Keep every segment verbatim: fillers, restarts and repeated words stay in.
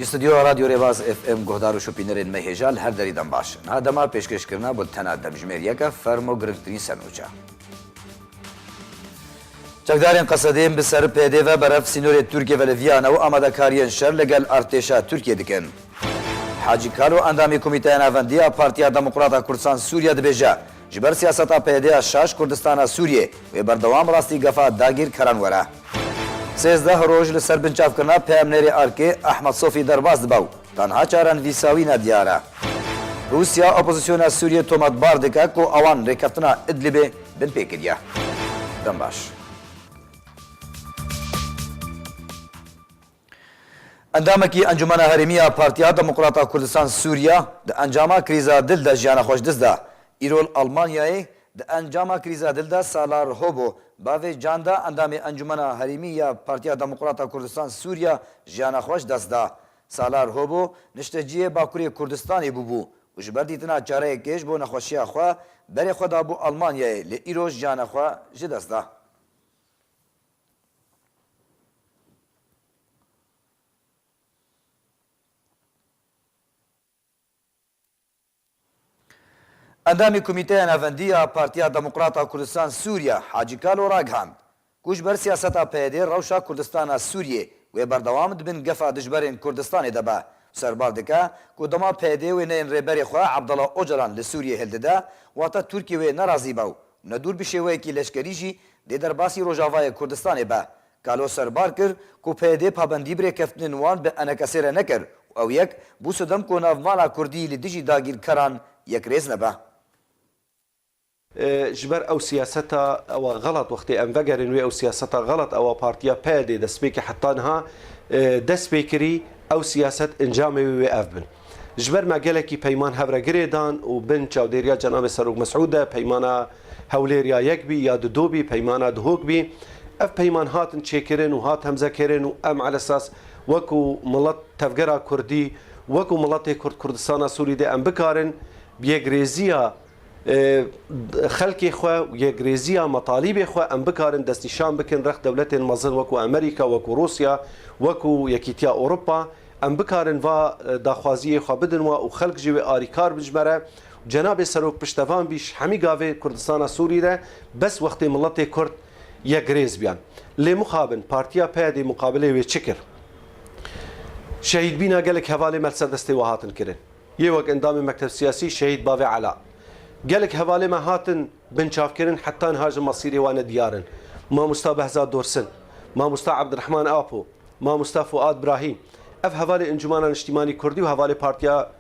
Stûdyoya Radyo Rêbaz F M guhdar û şopînerên me hêja li her derî dem baş. Niha dema pêşkêşkirina bultena demjimêr yek e, fermo girngtirîn sernûçe. Çekdarên Qesedê bi ser P Y D ve berev sînorê Tirkiyê ve li Viyana û amadekariyên şer li gel artêşa Tirkiyê dikin. Hacî Kalo endamê Komîteya Navendî ya Partiya Demokrata Kurdistan Sûriye dibêje, ji ber siyaseta P Y D ya şaş Kurdistana Sûriyê wê berdewam rastî gefa dagîrkeran were. Sêzdeh roj li ser binçavkirina peyamnêrê Arkê Ehmed Sofî derbas dibe û tenha çarenivîsa wî ne diyar e. Rûsya opozisyona Sûriyê tometbar dike ku ewan rêkeftina Idlibê binpê kiriye. Dem baş. Endamekî Encûmena Herêmî ya Partiya Demokrata Kurdistan Sûriye di encama krîza dil de jiyana xwe ji dest da. Îro li Almanyayê di encama krîza dil de Salar Hobo, bavê Can de endamê Encûmena Herêmî ya Partiya Demokrata Kurdistan Sûriye jiyana xwe ji dest da. Salar Hobo nişteciyê Bakurê Kurdistanê bûbû û ji ber dîtina çareyekê ji bo nexweşiya xwe berê xwe dabû Almanyayê, lê îro jiyana xwe ji dest da. Endamê Komîteya Navendî ya Partiya Demokrata Kurdistan Sûriye, Hacî Kalo ragihand ku ji ber siyaseta P Y D rewşa Kurdistana Sûriyê wê berdewam di bin gefa dijberên Kurdistanê de be. Serbar dike ku dema P Y D wê neyên rêberê xwe Abdullah Ocalan li Sûriyê hildide, wate Tirkiye wê nerazî be û ne dûr bi şêweyekî leşkerî jî dê derbasî Rojavayê Kurdistanê be. Kalo serbar kir ku P Y D pabendî bi rêkeftinên wan bi enekesê re nekir û ew yek bû sedem ku navmala Kurdî li dijî dagîrkeran yekrêz nebe. E, ji ber ew siyaseta ewa xelat, wextê em vegerin wê ew siyaseta xelat ewa partiya P Y D destpêkê heta niha, e, dest pê kirî, ew siyaset encamê wê wê ev bin. Ji ber me gelekî peyman hev re girê dan û bin çavdêriya Cenabê Serok Mesûd de, peymana Hewlêr ya yek bî ya di do bî, peymana Dihok bî. Ev peyman hatin çêkirin û hat hemzekirin û em elesas wekû milet tevgera Kurdî, wekû miletê Kurd Kurdistana Sûrî de em bikarin bi yekrêziya, e, xelkê xwe û yekrêziya metalîbê xwe em bikarin destnîşan bikin rex dewletên mezin wekû Amerîka, wekû Rûsya, wekû Yekîtiya Ewropa. Em bikarin va, e, daxwaziyê xwe bidin we û xelk jî wê arîkar bin ji me re. Cenabê Serok piştevan bî ji hemî gavê Kurdistana Sûrî re, bes wextê miletê Kurd yekrêz biyan. Lê mixabin, partiya P Y D muqabilê wê çi kir? Şehîdbîna gelek hevalê me li ser destê we hatin kirin. Yê wek endamê mekteb siyasî şehîd Bavê Ela. Gelek hevalê me hatin binçavkirin, heta niha ji mesîrê wan ne diyar in. Mamosta Behzad Dorsin, Mamosta Abdurrahman Apo, Mamosta Fuad Brahîm. Ev hevalê Encûmena Niştîmanî Kurdî û hevalê Partiya,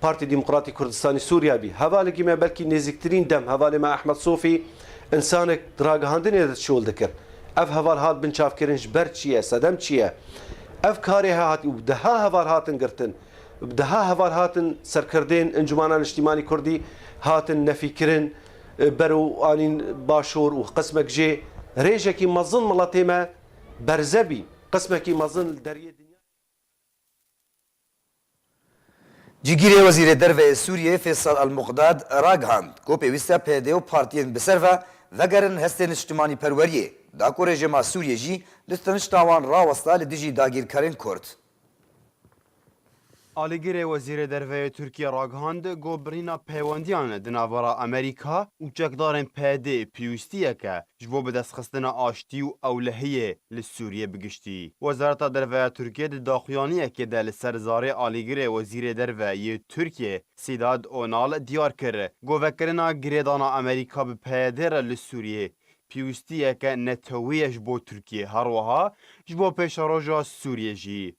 Partî Demokratî Kurdistanî Sûriya bî. Hevalekî me belkî nêzîktirîn dem, hevalê me Ehmed Sofî, însanek di ragihandinê de şol dikir. Ev heval hat binçavkirin ji ber çi ye, sedem çi ye? Ev karê he hat û deha heval hatin girtin. Bi deha heval hatin serkirdên Encûmana Niştîmanî Kurdî hatin nefîkirin, e, ber û anîn başûr û qismek jê rêjekî mezin miletê me berze bî, qismekî mezin li deriyê dinya. Cîgirê Wezîrê Derve yê Sûriyê Fêsal El Muqdad ragihand ku pêwîst e P Y D û partiyên bi ser ve vegerin hestên niştimanîperweriyê, da ku rejîma Sûriyê jî li tenişta wan rawesta li dijî dagîrkerên Kurd. Alîgirê Wezîrê Derve yê Tirkiyê ragihand ku birîna peywendiyan di navbera Amerîka û çekdarên P Y D pêwîstiyek e ji bo bidestxistina aştî û ewlehiyê li Sûriyê bi giştî. Wezareta Derve ya Tirkiyê di daxuyaniyekê de li ser zarê Alîgirê Wezîrê Derve yê Tirkiyê Sedat Onal diyar kir ku vekirina girêdana Amerîka bi P Y D re li Sûriyê pêwîstiyeke netewî ye ji bo Tirkiyê, her wiha ji bo pêşeroja Sûriyê jî.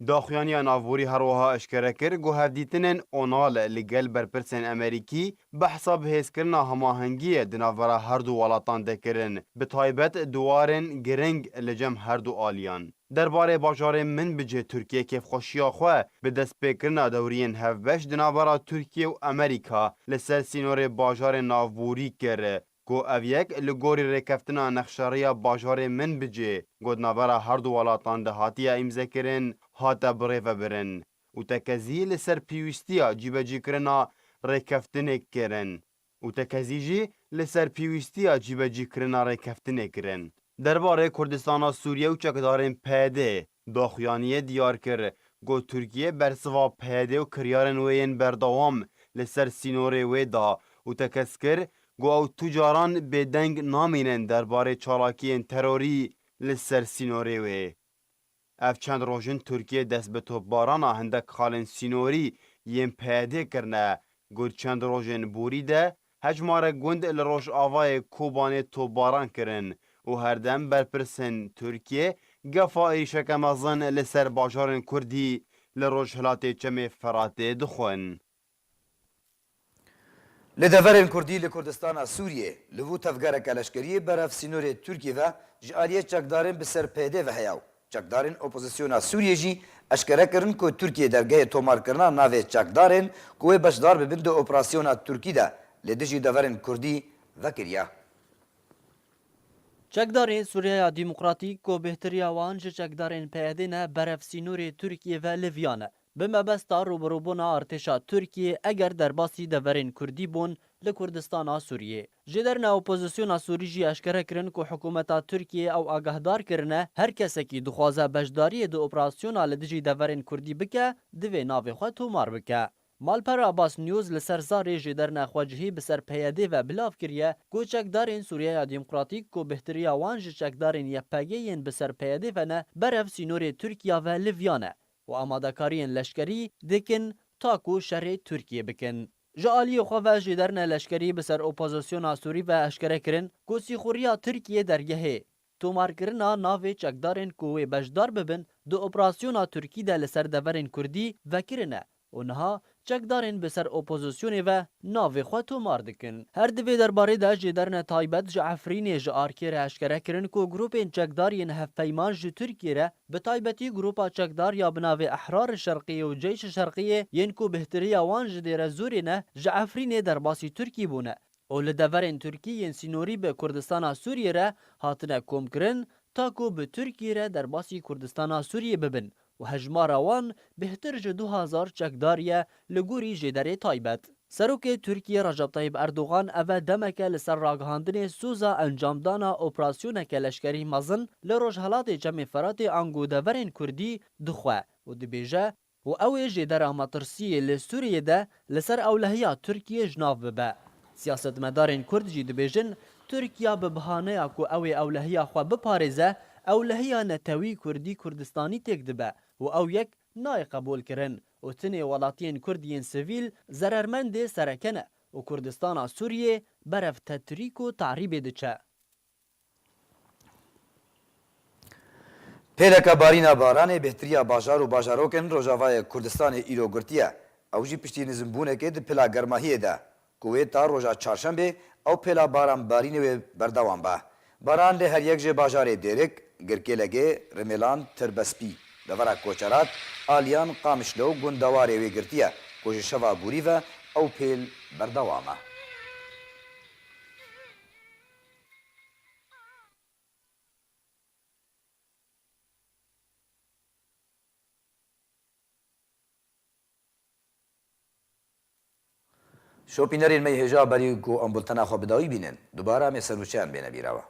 Daxuyaniya navborî her wiha eşkere kir ku hevdîtinên Onal li gel berpirsên Amerîkî behsa bihêzkirina hemahengiyê di navbera her du welatan de kirin, bi taybet di warên giring li cem her du aliyan. Derbarê bajarê Minbicê Tirkiye kêfxweşiya xwe bi destpêkirina dewriyên hevbeş di navbera Tirkiye û Amerîka li ser sînorê bajarê navborî kir. Ku ev yek li gorî rêkeftina nexşeriya bajarê Minbicê ku di navbera her du welatan de hatiye îmzekirin, hate birêvebirin û tekezî li ser pêwîstiya cîbecîkirina rêkeftinê kirin û tekezî jî li ser pêwîstiya cîbecîkirina rêkeftinê kirin. Derbarê Kurdistana Sûriye û çekdarên P Y D daxuyaniyê diyar kir ku Tirkiye bersiva P Y D û kiryarên wê yên berdewam li ser sînorê wê da û tekez kir ku ew tu caran bêdeng namînin derbarê çalakiyên terorî li ser sînorê wê. Ev çend roj in Tirkiye dest bi topbarana hindek xalên sînorî yên P Y D kirine. Got çend rojên borî de hejmare gund li rojavayê Kobanê topbaran kirin û herdem berpirsên Tirkiye gefa êrîşeke mezin li ser bajarên Kurdî li rojhilatê Çemê Feratê dixwin. Li deverên Kurdî li Kurdistana Sûriyê, li vû tevgereke leşkeriyê berev sînorê Tirkiyê ve ji aliyê çekdarên bi ser P Y D ve heye û çekdarên opozisyona Sûriyê jî eşkere kirin ku Tirkiye dergehê tomarkirina navê çekdarên ku wê beşdar bibin di operasyona Tirkî de li dijî deverên Kurdî vekiriye. Çekdarên Sûriyeya Demokratîk ku bêhtiriya wan ji çekdarên P Y D ne berev sînorê Tirkiyê ve li viya ne. Bi mebesta rûbirûbûna artêşa Tirkiyê eger derbasî deverên Kurdî bûn li Kurdistana Sûriyê. Jêderine opozisyona Sûrî jî eşkere kirin ku hikûmeta Tirkiyê ew agahdar kirine, her kesekî dixwaze beşdariyê di operasyona li dijî deverên Kurdî bike, divê navê xwe tomar bike. Malper Abbas News li ser zarê jêderine xwecihî bi ser P Y D ve bilav kiriye ku çekdarên Sûriyeya Demokratîk ku bêhtiriya wan ji çekdarên Y P G yên bi ser P Y D ve ne, berev sînorê Tirkiya ve li viya ne û amadekariyên leşkerî dikin ta ku şerê Tirkiyê bikin. Ji aliyê xwe ve jêderine leşkerî bi ser opozisyona Sûrî ve eşkere kirin ku sîxuriya Tirkiyê dergehê tomarkirina navê çekdarên ku wê beşdar bibin di operasyona Tirkî de li ser deverên Kurdî vekirine û niha çekdarên bi ser opozisyonê ve navê xwe tomar dikin. Her di vê derbarê de jêderine taybet ji Efrînê ji Arkê re eşkere kirin ku grûpên çekdar yên hevpeyman ji Tirkiyê re, bi taybetî grûpa çekdar ya bi navê Ehrar Şerqiyê û Ceyş Şerqiyê yên ku bêhtiriya wan ji Dêrezorê ne, ji Efrînê derbasî Tirkî bûne û li deverên Tirkî yên sînorî bi Kurdistana Sûriyê re hatine komkirin, ta ku bi Tirkiyê re derbasî Kurdistana Sûriyê bibin û hejmara wan bêhtir ji du hezar çekdar ye li gorî jêderê taybet. Serokê Tirkiyê Recep Tayyip Erdogan eve demeke li ser ragihandinê soza encamdana operasyoneke leşkerî mezin li rojhelatê Çemê Feratê ango deverên Kurdî dixwe û dibêje, û ew ê jêdera metirsiyê li Sûriyê de li ser ewlehiya Tirkiyê ji nav bibe. Siyasetmedarên Kurd jî dibêjin, Tirkiya bi bihaneya ku ew ê ewlehiya xwe biparêze, ewlehiya netewî Kurdî Kurdistanî têk dibe û ew yek nayê qebûlkirin û tinê welatiyên Kurd yên sivîl zerermendê sereke ne û Kurdistana Sûriyê berev tetrîk û tehrîbê diçe. Pêleke barîna baranê bêhtiriya bajar û bajarokên Rojavayê Kurdistanê îro girtiye. Ew jî piştî nizimbûnekê di pila germahiyê de, ku wê ta roja çarşembê ew pêla baran barînê wê berdewam be. Baran li her yek ji bajarê Dêrik, Girkêlegê, Rimêlan, Tirbespî, devera Koçerat, Aliyan, Qamişlo û gundewarê wê girtiye, ku ji şeva borî ve ew pêl berdewam e. Şopînerên me yê hêja berî ku em bultena xwe bi dawî bînin, dubare em ê serûçeyan bêne bîra we.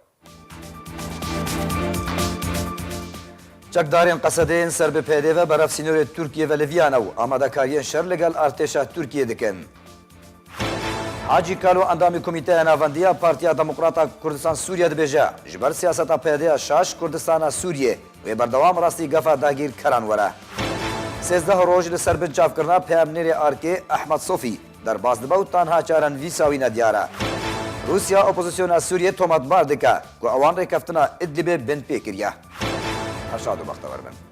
Çekdarên Qesedê yên ser bi P Y D ve berev sînorê Tirkiyê ve li viya ne û amadekariyên şer li gel artêşa Tirkiyê dikin. Hacî Kalo, endamê Komîteya Navendî ya Partiya Demokrata Kurdistan Sûriye dibêje, ji ber siyaseta P Y D ya şaş Kurdistana Sûriyê wê berdewam rastî gefa dagîrkeran were. Sêzdeh roj li ser binçavkirina peyamnêrê Arkê Ehmed Sofî derbas dibe û tanha çarenivîsa wî nediyar e. Rûsya opozisyona Sûriyê tometbar dike ku ewan rêkeftina Idlibê bin pê kiriye. Her şad û bextewer bin.